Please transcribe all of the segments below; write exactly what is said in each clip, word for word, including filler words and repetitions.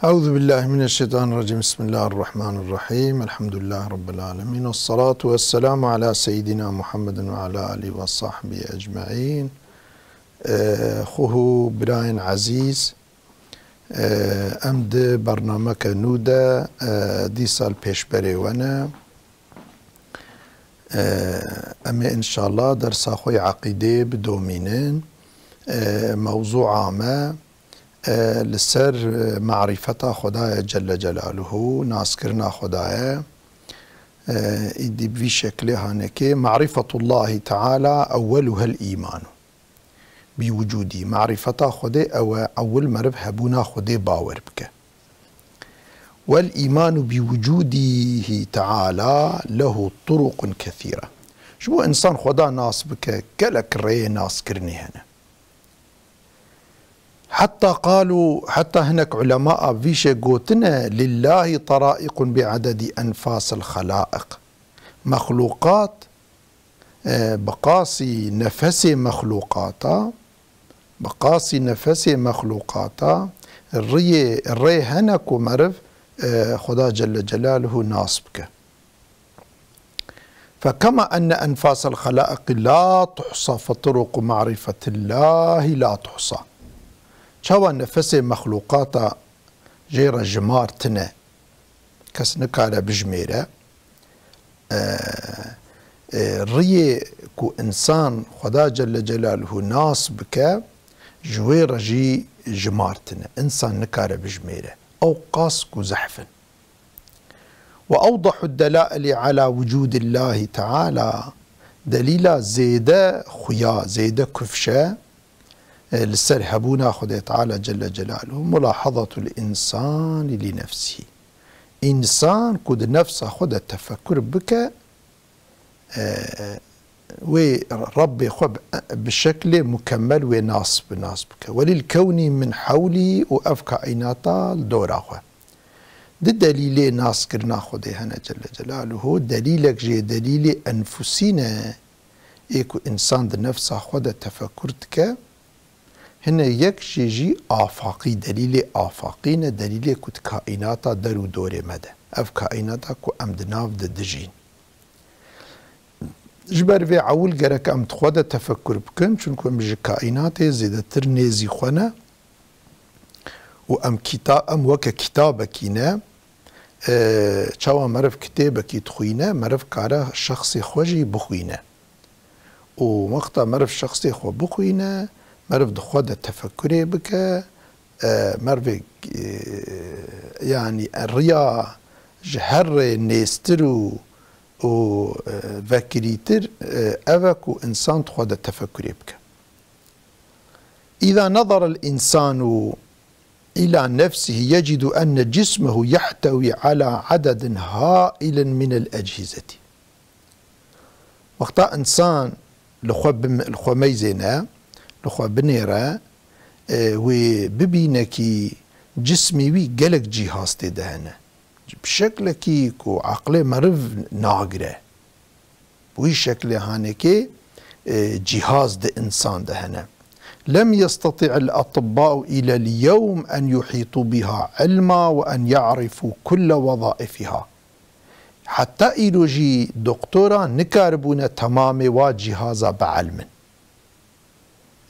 Euzu billahi mineşşeytanirracim. Bismillahirrahmanirrahim. Elhamdülillahi Rabbil alemin. Vessalatu vesselamu ala seyyidina Muhammedin ve ala alihi ve sahbihi ecmaîn. Ee, xuhu birayên ezîz, ee, em di bernameke nû de, ee, dîsal pêşberê we ne. Ee, em ê înşallah dersa xwe yê eqîdê bidomînin. Ee, mewzûa me, e, li ser, e, marîfeta Xwedayê Celle Celaluhu, naskirina Xwedayê. E, îdî bi vî şeklê hanekê, marîfetullahî Teala ewweluhel îmanu bi wucûdî. Marîfeta Xwedê ew e, ewil meriv hebûna Xwedê bawer bike. Wel îmanu bi wucûdîhî Teala lehu turuqun kethîre. Ji bo însan Xweda nas bike, gelek rêyê naskirinê hene. Heta qalu, heta hinek ulema a vî şê gotine, "Lillahi taraiqun bi adedi enfasil xalaiq." Mexluqat, e, bi qasî nefesê mexluqata, bi qasî nefesê mexluqata riyê, rê hene ku meriv, e, Xweda Celle Celaluhu nas bike. Fekema enne enfasel xelaiqî la tuhsa feturuqu marîfetillahi la tuhsa. Çawa nefesê mexluqata jê re jimar tine, kes nikare bijmêre, e, e, riyê ku însan Xweda Celle Celaluhu nas bike, ji wê re jî jimar tine. Însan nikare bijmêre. Ew qas ku zehf in. Ve ewdahud delaili ala vucudillahi teala, delîla zêde xuya, zêde kufşe, e, li ser hebûna Xwedê Teala Celle Celaluhu, mulahazatul insani li nefsihi. Însan ku di nefsa xwe de tefekur bike, e, wê Rebbê xwe bi, bi şeklê mukemmel wê nas bi nas bike. Welil kewnî min hewlî û ev kaînata li dora xwe. Di delîlê naskirina Xwedê hene Celle Celaluhu, delîlek jê delîlê enfusî ne, ê ku însan di nefsa xwe de tefekur dike, Hine yek jê jî afaqî, delîlê afaqî ne, delîlê ku di kaînata der û dorê me de. Ev kaînata ku em di nav de dijîn. Ji ber vê ewil gerek em di xwe de tefekur bikin, çunku em ji kaînatê zêdetir nêzî xwe ne û em kita-, em weke kitabekî ne. E, çawa meriv kitêbekî dixwîne, meriv kare şexsê xwe jî bixwîne. Û wexta meriv şexsê xwe bixwîne, meriv di xwe de tefekurê bike, e, merivê, e, yanî riya ji her rê nêztir û, û, e, vekirîtir, e, ev e ku însan di xwe de tefekurê bike. Îza nazara l-însanu ila nefsihi yecidu enne cismehu yehtewî ala adedin hailin min el-ecîzetî. Wexta însan li xwe bim-, li xwe meyzêne, li xwe binêre, e, wê bibîne kî cismê wî gelek cîhaz tê de hene. Bi şeklekî ku aqlê meriv nagire. Bi wî şeklê hanekê, e, cîhaz di însan de hene. Lem yesteti'il etibba'u ila l-yewm en yuhîtû biha ilma ve en ya'rifû kulle wezaifiha. Heta îro jî doktora nikaribûne temamê wa cîhaza bielmin.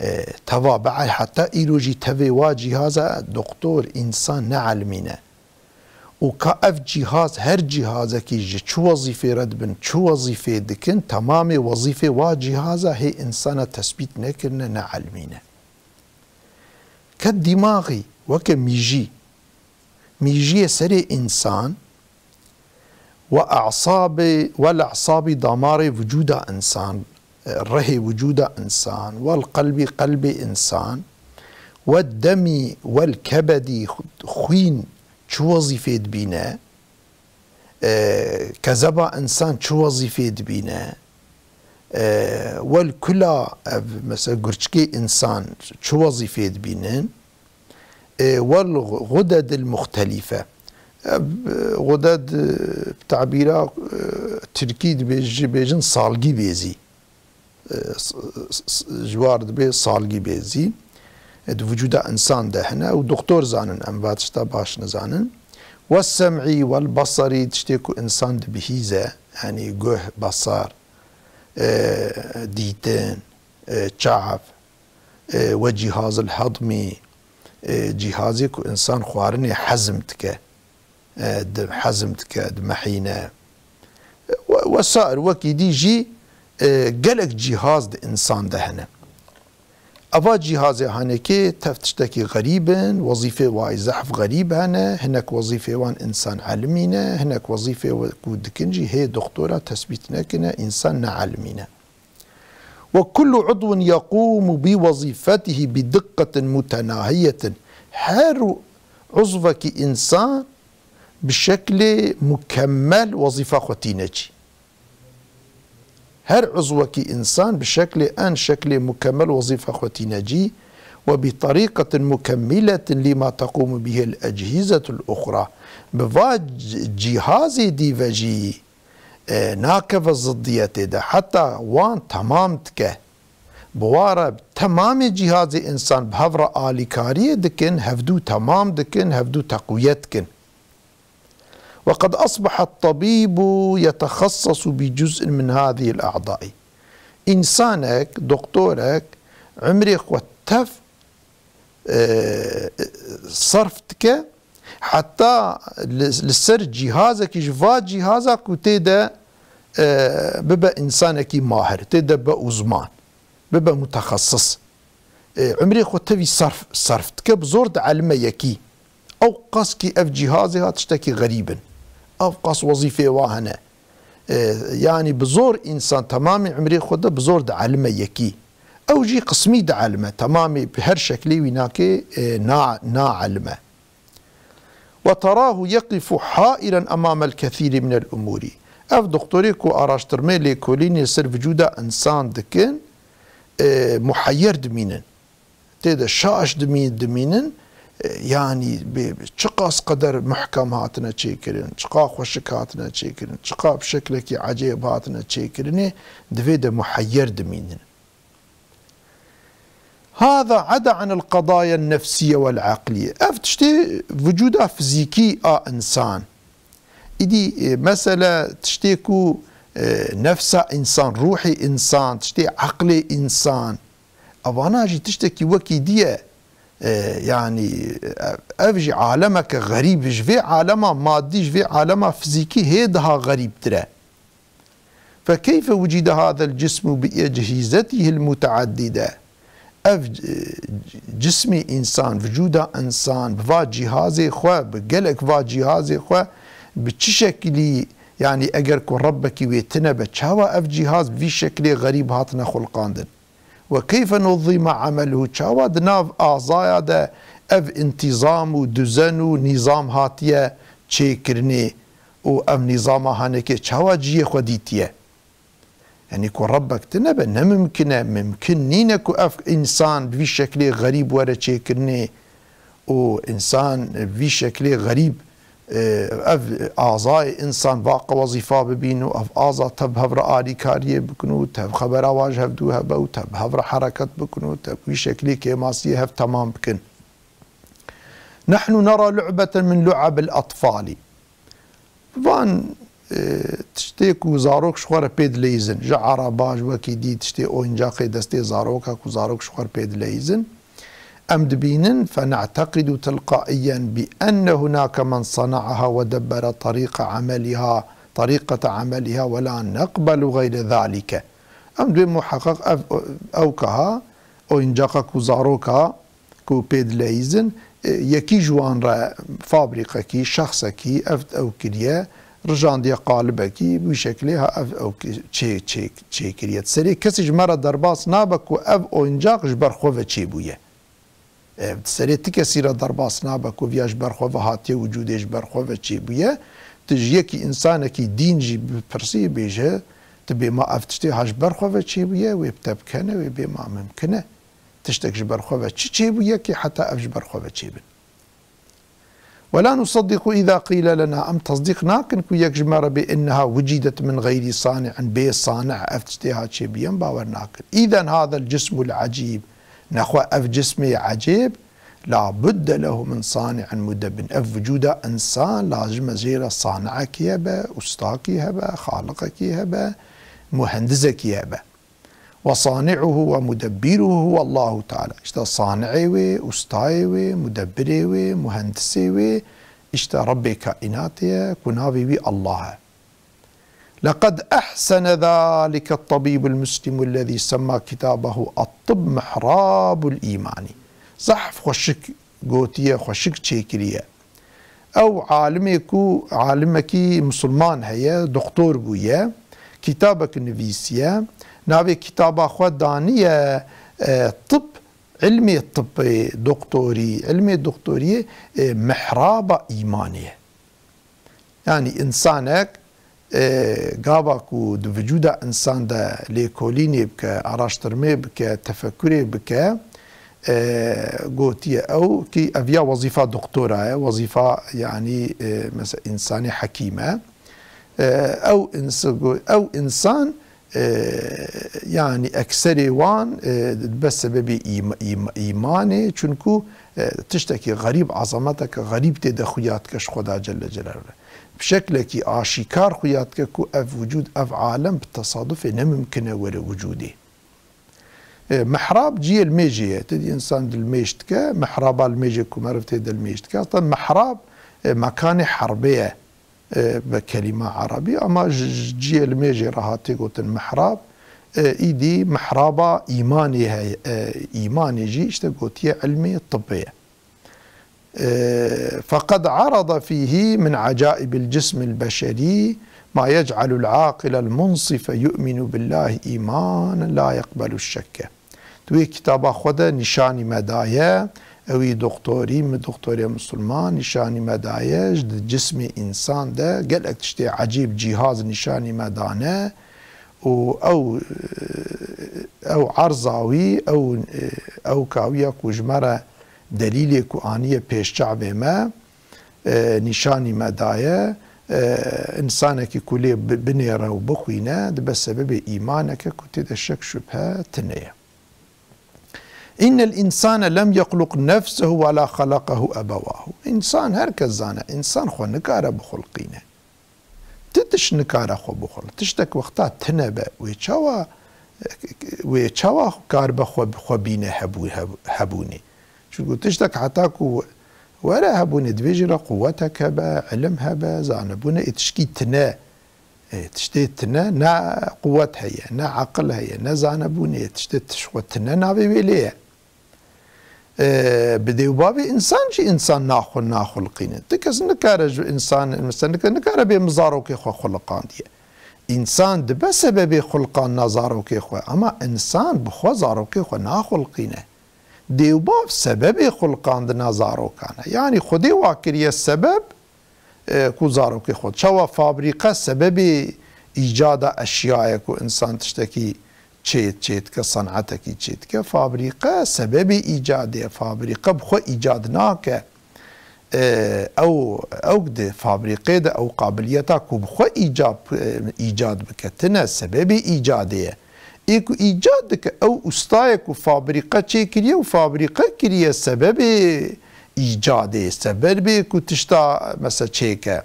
E, teva be-, heta îro jî tevê wa cîhaza doktor, însan neelmîne. Û ka ev cîhaz, her cîhazekî ji çi wezîfê re dibin, çi wezîfê dikin, temamê wezîfê wa cîhaza hê însana tesbît nekirine, neelmîne. Ke dîmaxî weke mîjî, mîjiyê serê însan, we esabê, wel esabî damarê vücuda însan, rihê vücuda însan, wel qelbî qelbê însan, we demî, wel kebedî xwîn çi wezîfê dibîne, e, kezeba însan çi wezîfê dibîne, e, wel kula, ev, mesela gurçikê însan çi wezîfê dibînin, e, wel xudedil muxtelife. Ev, e, xuded, e, bi tabîra, e, tirkî dibêj-, jî bêjin salgî bêzî. E, s-, s-, s-, ji war dibe salgî bêzî. di vücuda insan de hene û doktor zanin, em va tişta baş nizanin. Ve sem'î vel basarî, tiştê ku insan dibihîze, yanî guh, basar, e, dîtin, e, çav, e, ve cihazil hedmî, e, cihazê ku insan xwarinê hezm dike, e, di hezm dike, dimehîne. We, wesair wekî dî jî, e, gelek cîhaz di însan de hene. Eva cîhazê hanekê tev tiştekî xerîb in, wezîfê wayî zehf xerîb hene, hinek wezîfê wan însan elimî ne, hinek wezîfê we-, ku dikin jî hê doktora tesbît nekine, însan ne elimî ne. Ve kullu udwin yequmu bi wezîfetihi bi dikkatin mutenahiyetin. Her uzvekî însan bi şeklê mukemmel wezîfa xwe tîne cî. Her uzvekî însan bi şeklê en şeklê mukemmel wezîfa xwe tîne cî ve bi tariqetin mukemmiletin lima tequmu bihil ecîzetul uxra. Bi va c-, cîhazê dî ve jî e, nakeve ziddiyetê de, heta wan temam dike. Bi wa re temamê cîhazê însan bi hev re alîkariyê dikin, hevdû temam dikin, hevdû teqwiyet dikin. Ve qed asbaha tabîbu yetexassasu bi cuz'in min hadihil a'dai. Însanek, doktorek, emrê xwe tev e, sarf dike, heta li, li ser cîhazekî ji va cîhaza ku tê de, e, bibe însanekî mahir, tê de be uzman, bibe mutexesis. E, emrê xwe tevî sarf, sarf dike, bi zor dielime yekî. Ew qas kî ev cîhazê ha tiştekî xerîb in. Ew qas wezîfê wa hene. E, yanî bi zor însan temamê emrê xwe de bi zor dielime yekî. Ew jî qismî dielime, temamê bi her şeklê wî nakê, e, na, naelime. Ve terahu yeqifu hairen emamel kethîrî minel umûrî. Ev doktorê ku araştirmeyê lêkolînê ser vücuda însan dikin, e, muheyyer dimînin. Tê de şaş dimî-, dimînin, e, yanî bê, çiqas qeder muhkem hatine çêkirin, çiqa xweşik hatine çêkirin, çiqa bi şeklekî ecêb hatine çêkirinê, divê de muheyyer dimînin. Hada ada anil qadaya nefsiye vel aqliye. Ev tiştê vücuda fizîkî a însan. Îdî, e, mesele tiştê ku, e, nefsa însan, ruhê însan, tiştê eqlê însan, evana jî tiştekî wekî dî ye. E, yanî, e, ev jî alemeke xerîb, ji vê alema madî, ji vê alema fizîkî hê daha xerîbtir e. Fekeyfe wucîde hadel cismu bi ecihîzetihil muteaddide. Ev, e, cismê însan, vücuda însan, bi va cîhazê xwe, bi gelek va cîhazê xwe, bi çi şekilî, yanî eger ku Rebbekî wê tine be, çawa ev cîhaz bi vî şeklê xerîb hatine xulqandin? Ve keyfe nuzîme emeluhu, çawa di nav azaya de ev întîzam û duzen û nîzam hatiye çêkirinê û ev nîzama hanekê çawa cihê xwe dîtiye? Yanî ku Rebbek tine be, ne mimkin e, mimkin nîne ku ev însan bi vî şeklê xerîb were çêkirinê û însan bi vî şeklê xerîb, e, ev azayê însan vaqa wezîfa bibîn û ev aza tev bi hev re alîkariyê bikin û tev xebera wan ji hevdû hebe û tev bi hev re hereket bikin û tev bi vî şeklê kêmasiyê hev temam bikin. Nehnu nera lu'beten min lu'abil atfalî. Van, e, tiştê ku zarok ji xwe re pê dileyîzin, ji ereba, ji wekî dî tiştê oyuncaqê destê zaroka ku zarok ji xwe re pê dileyîzin, em dibînin, fene'teqidu tilqaiyen bi enne hunake men sana'aha ve debbere tarîqa emeliha, tarîqete emeliha ve la neqbelu gayre zalike. Em dibê muheqeq ev, ew kaha, oyuncaqa ku zaroka ku pê dileyîzin, e, yekî ji wan re fabrîqekî, şexsekî ev ew kiriye, rijandiye qalibekî, bi wî şeklê ha ev ew ki-, çê-, çê-, çêkiriye. Di serê kesî ji me re derbas nabe ku ev oyuncaq ji ber xwe ve çêbûye. E, di serê ti kesî re derbas nabe ku viya ji ber xwe ve hatiye wicûdê ji ber xwe ve çêbûye. Tu ji yekî însanekî dîn jî bipirsî, bêje, tu bê ma ev tiştê ha ji ber xwe ve çêbûye, wê bi te bikene, wê bê ma mimkin e. Tiştek ji ber xwe ve çi çêbûye ki heta ev ji ber xwe ve çêbin? Wela nusaddiqu îza qîle lena, em tesdîq nakin ku yek ji me re bê inneha wucîdet min xeyrî sani'in, bê sani' ev tiştê ha çêbûye, em bawer nakin. Îzen hadel cismul ecîb, Nexwe ev cismê ecêb, la budde lehu min sani'in mudebbir. Ev vücuda insan lazim e jê re sani'ekî hebe, ustakî hebe, xaliqekî hebe, muhendizekî hebe. Ve sani'uhu ve mudebbiruhu huwallahu Teala. İşte sani'ê wê, ustayê wê, mudebbirê wê, muhendisê wê, işte Rabbê kainatê ye, ku navê wî Allah e. لقد أحسن ذلك الطبيب المسلم الذي سمى كتابه الطب محراب الإيمان. Zehf xweşik gotiye, xweşik çêkiriye. Ew alimê ku, alimekî misilman heye, doktor bûye, kitabek nivîsiye, navê kitaba xwe daniye, e, tib, ilmê tibê, doktorî, ilmê doktoriyê, e, mihraba îmanê ye. Yanî însanek, e, gava ku di vücuda însan de lêkolînê bike, araştirmê bike, tefekurê bike, e, gotiye ew ki ev ya wezîfa doktora ye, wezîfa, yanî, e, mesela însanê hekîm e. E, ew ins-, go-, ew însan, e, yanî ekserê wan, e, dibe sebebê îm-, îm-, îmanê, çunku, e, tiştekî xerîb, ezameteke xerîb tê de xuya dike ji Xweda Celle Celaluhu. Bi şeklekî aşîkar xuya dike ku ev wicûd, ev alem bi tesadufê ne mimkin e were wicûdê. E, mihrab cihê limêjê ye. Te dî însan dilmêj dike, mihraba limêjê ku meriv tê dilmêj dike. Aslında mihrab, e, mekanê herbê ye, e, bi kelîma erebî, ama ji, ji cihê limêjê re hatê gotin mihrab. E, îdî mihraba îmanê heye, e, îmanê jî işte gotiye ilmê tibbê ye. E, فقد عرض فيه من عجائب الجسم البشري ما يجعل العاقل المنصف يؤمن بالله إيمانا لا يقبل الشك. Di wê kitaba xwe de nîşanî me daye, ewî doktorî, mi doktorê misilman nîşanî me daye, ji di cismê însan de gelek tiştê ecêb cîhaz nîşanî me dane û ew, ew erza wî, ew, ew kawiya ku ji me re delîlê ku aniye pêş çavê me, e, nîşanî me daye, e, însanekî ku lê bi-, binêre û bixwîne, dibe sebebê îmaneke ku tê de şek şubhe tune ye. إن الإنسان لم يخلق نفسه ولا خلقه أبواه. Însan, her kes zane, însan xwe nikare bixulqîne. Ti tişt nikare xwe bixwe. Tiştek wexta tine be, wê çawa, wê çawa karibe xwe, xwe bîne hebû-, heb-, hebûnê? Çunku tiştek heta ku were hebûnê, divê jî re quwetek hebe, ilim hebe, zanebûne, ê tişkî tine. Ê, tiştê tine ne quwet heye, ne aqil heye, ne zanebûn heye, tiştê tişt xwe tine navê wê lê ye. E, bi dê û bavê însan jî însan naxwe naxulqîne. Ti kes nikare ji însan, mesela, nik-, nikare bê min zarokê xwe xuliqandiye. Însan dibe sebebê xulqandina zarokê xwe, ama însan bi xwe zarokê xwe naxulqîne. Dê û bav sebebê xulqandina zarokan e. Yanî Xwedê wa kiriye sebeb, e, ku zarokê xwe. Çawa fabrîqe sebebê îcada eşyayê ku însan tiştekî çê, çê dike, senatekî çê dike, fabrîqe sebebê îcadê ye. Fabrîqe bi xwe îcad nake. E, ew, ew di fabrîqê de ew qabiliyeta ku bi xwe îcab, e, îcad bike, tine sebebê îcadê ye. Ê ku îcad dike, ew ustayê ku fabrîqe çêkiriye û fabrîqe kiriye sebebê îcadê, sebebê ku tişta, mesela, çêke.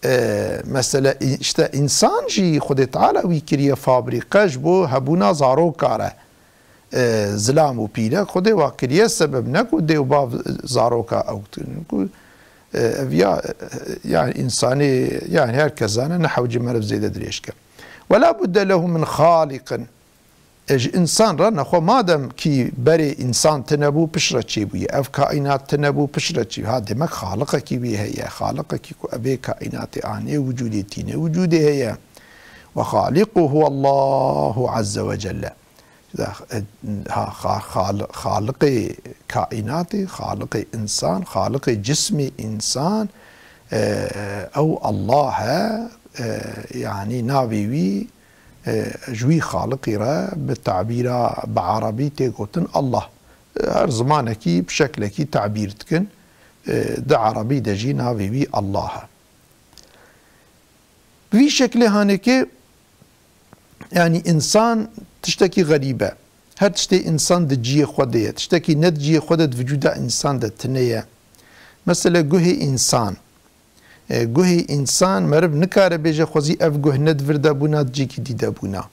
E, mesela, î-, işte însan jî Xwedê Teala wî kiriye fabrîqe ji bo hebûna zaroka re. E, zilam û pîrek Xwedê wa kiriye sebeb, ne ku dê û bav zaroka ew dikin. Ku, e, ev ya, e, yani însanê, yani her kes zane, ne hewcê meriv zêde dirêj ke. Ve la budde lehu min xaliqin. E, ji însan re nexwe madem kî berê însan tine bû, pişt re çêbûye. Ev kaînat tine bû, pişt re çê. Ha, demek xaliqekî wî heye. Xaliqekî ku evê kaînatê anê wicûdê, tîne wicûdê heye. Ve xaliquhu Allahu azze ve celle. Ha, xa-, xal-, xaliqê kaînatê, xaliqê însan, xaliqê cismê însan, e, ew Allah e, e, yanî navê wî, e, ji wî xaliqî re bi tabîra bi erebî tê gotin Allah. E, her zimanekî bi şeklekî tabîr dikin, e, di erebî de jî navê wî Allah e. Bi vî şeklê hanekê, yanî însan tiştekî xerîb e. Her tiştê însan di ciyê xwe de ye. Tiştekî ne di ciyê xwe de di vücuda însan de tune ye. Mesele guhê însan. E, guhê însan meriv nikare bêje xwezî ev guh ne di vir de bûna, di cîkî dî de bûna.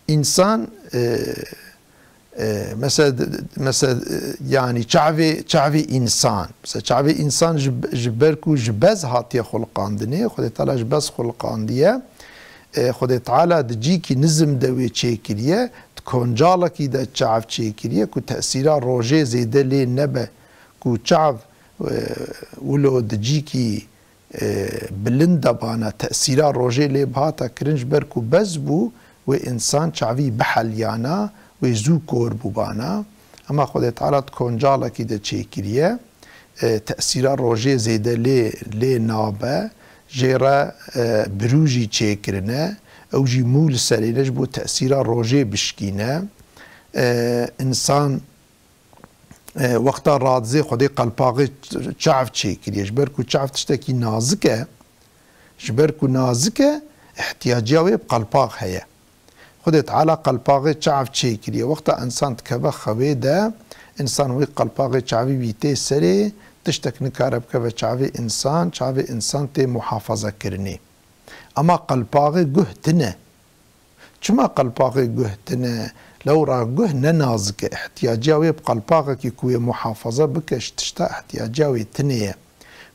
Însan, e, e, mesela, mesela, e, yanî çavê, çavê însan. Mesela çavê însan ji, ji ber ku ji bez hatiye xuliqandinê, Xwedê Teala ji bez xuliqandiye. E, Xwedê Teala di cîkî nizim de wê çêkiriye, di koncalekî de çav çêkiriye ku tesîra rojê zêde lê nebe, ku çav, e, wilo di cîkî, e, bilind de bana, tesîra rojê lê bihata kirin, ji ber ku bez bû, wê însan çavî biheliyana, wê zû kor bûbana. Ema Xwedê Teala di koncalekî de çêkiriye. E, tesîra rojê zêde lê, lê nabe, jê re, e, birû jî çêkirine, ew jî mû li serê ne ji bo tesîra rojê bişkîne. E, însan, e, wexta radizê Xwedê qelpaxê çav çêkiriye. Ji ber ku çav tiştekî nazik e, Ji ber ku nazik e, ihtiyaciya wê bi qelpax heye. Xwedê Teala qelpaxê çav çêkiriye. Wexta însan dikeve xewê de, însan wê qelpaxê çavî wî tê serê, tiştek nikare bikeve çavê însan, çavê însan tê muhafaza kirinê. Ema qelpaxê guh tune. Çima qelpaxê guh tune? Lewra guh ne nazik e. Ihtiyaciya wê bi qelpaxekî ku wê muhafaza bike ji tişta ihtiyaciya wê tune ye.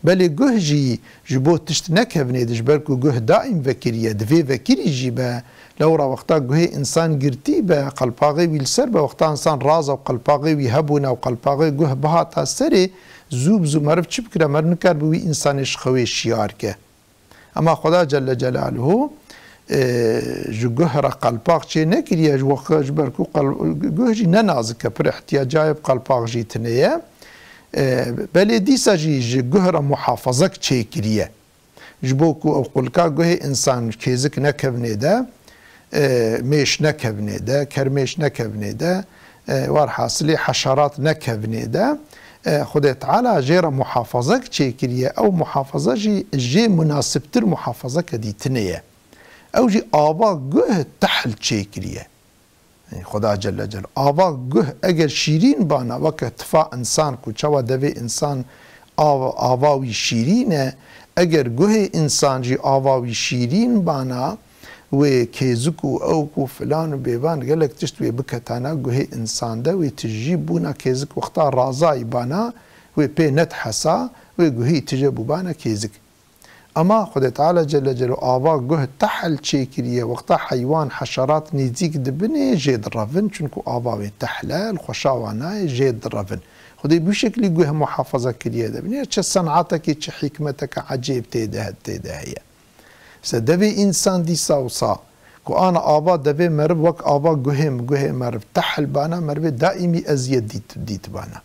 Belê guh jî ji bo tişt nekevnê de, ji ber ku guh daîm vekirî ye, divê vekirî jî be. Lewra wexta guhê însan girtî be, qelpaxê wî li ser be, wexta însan raza û qelpaxê wî hebûna û qelpaxê guh bihata serê, zû bi zû meriv çi bikire? Meriv nikaribe wî însanê ji xewê şiyar ke. Ema Xweda Celle Celaluhu, e, ji guh re qelpax çê nekiriye, ji wext, ji ber ku qel-, guh jî ne nazik e, pir ihtiyaca bi qelpax jî tune ye. E, belê dîsa jî ji guh re muhafazek çê kiriye. Ji bo ku ew qulka guhê însan kêzik nekevnê de, e, mêş nekevnê de, kermêş nekevnê de, e, werhasilê heşerat nekevnê de, e, Xwedê Teala jê re muhafazek çêkiriye. Ew muhafaza jî jê munasibtir muhafazeke dîtine ye. Ew jî ava guh tehl çêkiriye. Yanî Xweda Celle Celaluhu. Ava guh eger şîrîn bana, weke tifa însan ku çawa devê însan av-, ava wî şîrîn e, eger guhê însan jî ava wî şîrîn bana, wê kêzik û ewk û filan û bêvan gelek tişt wê biketana guhê însan de, wê tijî bûna kêzik wexta razayî bana, wê pê nedihesa, wê guhî tije bûbana kêzik. Ema Xwedê Teala Celle Celaluhu ava guh tehl çêkiriye, wexta heywan, heşerat nêzîk dibinê jê direvin, çunku ava wê tehl e, li xweşa wan nayê, jê direvin. Xwedê bi wî şeklî guh muhafaza kiriye de. Binêr çi senatekê, çi hikmeteke ecêb tê de, tê de heye. Se devê însan dîsa wisa ku ana ava devê meriv wek ava guhê, guhê meriv tehl bana, merivê daîmî eziyet dît, dîtibana.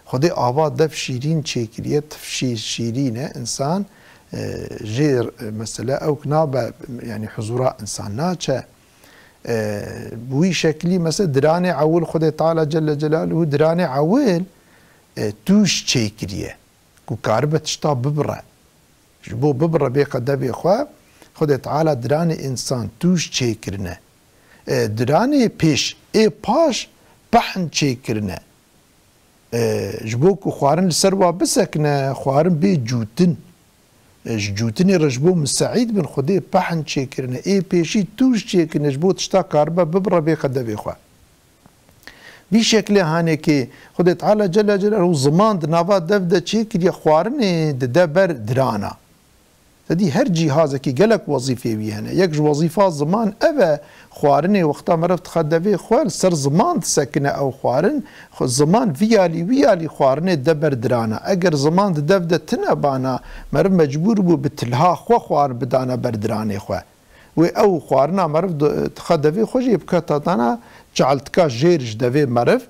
Xwedê ava dev şîrîn çêkiriye, tif şî-, şîrîn e, însan, e, jê, e, mesela ewk nabe, yanî huzura însan naçe. E, bi wî şeklî mesela diranê ewil Xwedê Teala Celle Celaluhu diranê ewil, e, tûj çêkiriye ku karibe tişta bibire. Ji bo bibire bêxe devê xwe, Xwedê Teala diranê însan tûj çêkirine. E, diranê pêş, ê paş pehn çêkirine. E, ji bo ku xwarin li ser wa bisekine, xwarin bê cûtin. E, ji cûtinê re ji bo miseîd bin, Xwedê pehn çêkirine. Ê pêşî tûj çêkirine, ji bo tişta karibe bibire bêxe devê xwe. Vî şeklê hanekê Xwedê Teala Celle Celaluhu ziman di nava dev de çêkiriye, xwarinê dide ber dirana. Te dî her cîhazekî gelek wezîfê wî hene. Yek ji wezîfa ziman ev e, xwarinê wexta meriv dixe devê xwe, li ser ziman disekine ew xwarin, xwe ziman vî alî, wî alî xwarinê dide ber dirana. Eger ziman di dev de tune bana, meriv mecbûr bû bi tilha xwe xwarin bidana ber diranê xwe. Wê ew xwarina meriv di-, dixe devê xwe jî biketa dana çaltika jêr ji devê meriv.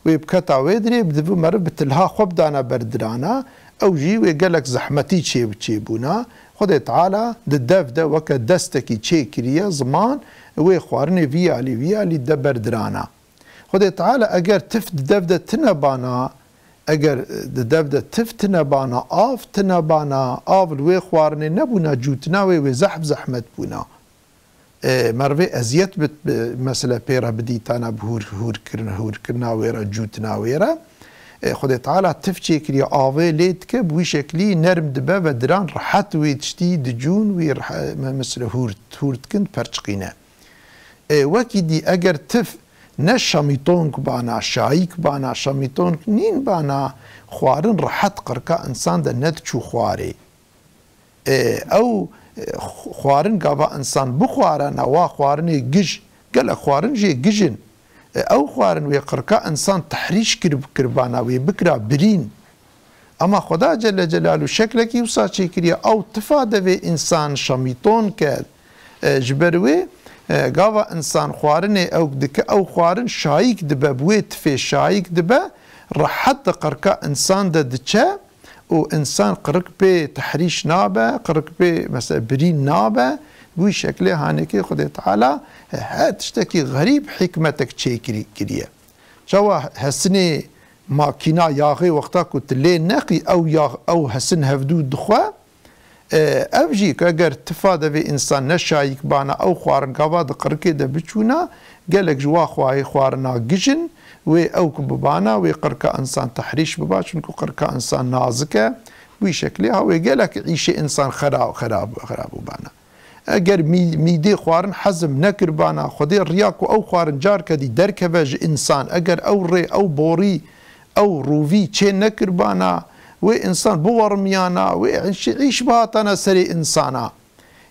Wê biketa wê dirê, bi divû meriv bi tilha xwe bidana ber dirana, ew jî wê gelek zehmetî çê, çêbûna. Xwedê Teala di dev de weke destekî çêkiriye ziman, wê xwarinê vî alî, vî alî de ber dirana. Xwedê Teala eger tif di dev de tune bana, eger di dev de tif tune bana, av tune bana, av li wê xwarinê nebûna, cûtina wê, wê zehf zehmet bûna. e, mervê eziyet bi, bi, mesela pê re bidîtana bi hûr, hûrkirin-, hûrkirina wê re, cûtina wê re. E, Xwedê Teala tif çêkiriye, avê lê dike, bi wî şeklî nerm dibe ve diran rehet wê tiştî dicûn, wî rehe-, me-, mesela hûr, hûr dikin, perçiqîne. E, wekî dî eger tif ne şamîtonk bana, şayîk bana, şamîtonk nîn bana, xwarin rehet qirka insan de nediçû xwarê. E, ew, e, xwarin gava insan bixwarana, wa xwarinê gij, gelek xwarin jê gij in. E, ew xwarin wê qirka insan tehrîş kir, kiribana, wê bikira birîn. Ama Xweda Celle Celaluhu şeklekî wisa çêkiriye, ew tifa devê insan şamîton ke, e, ji ber wê, e, gava insan xwarinê ew dike, ew xwarin şayîk dibe, bi wê tifê şayîk dibe, rehet di qirka insan de diçe, û insan qirik pê tehrîş nabe, qirik pê, mesela, birîn nabe. Bi wî şeklê hanekê Xwedê Teala her tiştekî xerîb hikmetek çêkirî-, kiriye. Çawa hesinê makîna yaxê wexta ku tu lê neqî ew yax, ew hesin hevdû dixwe, E, ev jî ku eger tifa devê însan ne şayîk bana, ew xwarin gava di qirikê de biçûna, gelek ji wa xwayê xwarina gijin, wê ew ku bibana, wê qirika însan tehrîş biba, çunku qirika însan nazik e, wî şeklê ha wê gelek îşê însan xera-, xerab, xerab bibana. Eger mî-, mîdê xwarin hezm nekiribana, Xwedê riya ku ew xwarin carke dî derkeve ji însan, eger ew rê, ew borî, ew rûvî çê nekiribana, wê însan biwermiyana, wê îş, îş bihatana serê însana.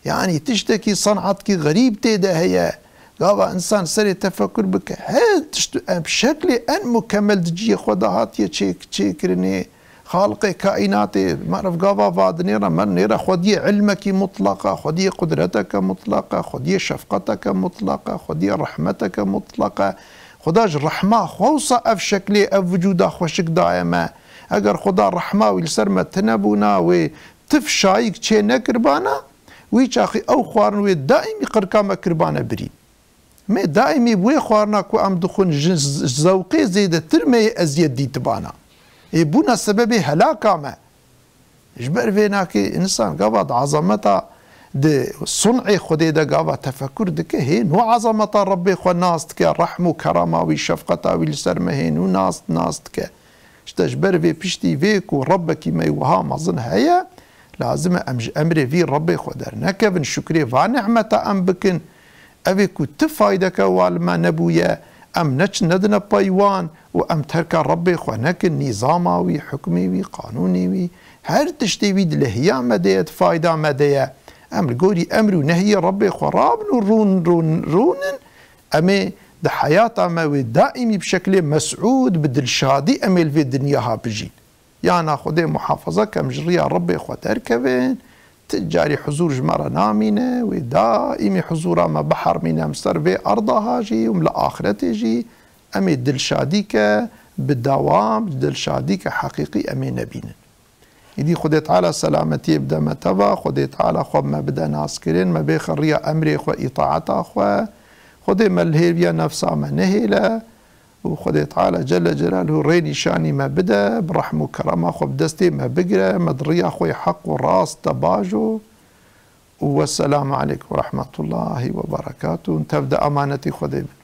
Yanî tiştekî, senatkî xerîb tê de heye. Gava însan serê tefekur bike. Her tişt em şeklê en mukemel di cihê xwe de hatiye çê-, çêkirinê. Xaliqê kaînatê, meriv gava vadinê re, mernê re xwediyê ilmekî mutlaqa, xwediyê qudreteke mutlaqa, xwediyê şefqeteke mutlaqa, xwediyê rehmeteke mutlaqa. Xuda ji rehma xwe wisa ev şeklê, ev vücuda xweşik daye me. Eger Xuda rehma wî li ser me tine bûna, wê tif şayîk çê nekiribana, wî çaxî ew xwarin wê daîmî qirka me kiribane birîn. Me daîmî bi wê xwarina ku em dixwin ji z-, zewqê zêdetir me yê eziyet dîtibana. Ê bûna sebebê helaka me. Ji ber vê nakê însan gava di azameta, di sun'ê Xwedê de gava tefekur dike, hê nû azameta Rebbê xwe nas dike, rehm û kerama wî, şefqeta wî li ser me hê nû nas, nas dike. Îşte ji ber vê, piştî vê ku Rebbekî me yê wiha mezin heye, lazim e em ji emrê vî Rebbê xwe dernekevin, şukrê va nîmeta em bikin. Ev ê ku ti faydeke wa li me nebûye, em neçin nedine pey wan û em terka Rebbê xwe nekin, nîzama wî, hukmê wî, qanûnê wî, her tiştê wî di lehiya me de ye, di fayda me de ye. Em li gorî emr û nehyê Rebbê xwe rabin û rûn, rûn, rûnin, em ê di heyata me wê daîmî bi şeklê mesûd, bi dilşadî em ê li vê dinya ha bijîn. Yana Xwedê muhafaza ke em ji riya Rebbê xwe derkevin, ti carî huzûr ji me re namîne, wê daîmî huzûra me bihermîne, em ser vê erda ha jî û em li axretê jî, em ê dilşadîke bi dewam, dilşadîke heqîqî em ê nebînin. Îdî Xwedê Teala selametiyê bide me teva, Xwedê Teala xwe me bide naskirin, me bêxe riya emrê xwe, îtaeta xwe. Xwedê me li hêviya nefsa me nehêle. û Xwedê Teala Celle Celaluhu rê nîşanî me bide, bi rehm û kerema xwe bi destê me bigire, me di riya xwe yê heq û rast de bajo. Û wesselamu aleykum ve rahmetullahi ve berekatuhu. Hûn tev di emanetî Xwedê bin.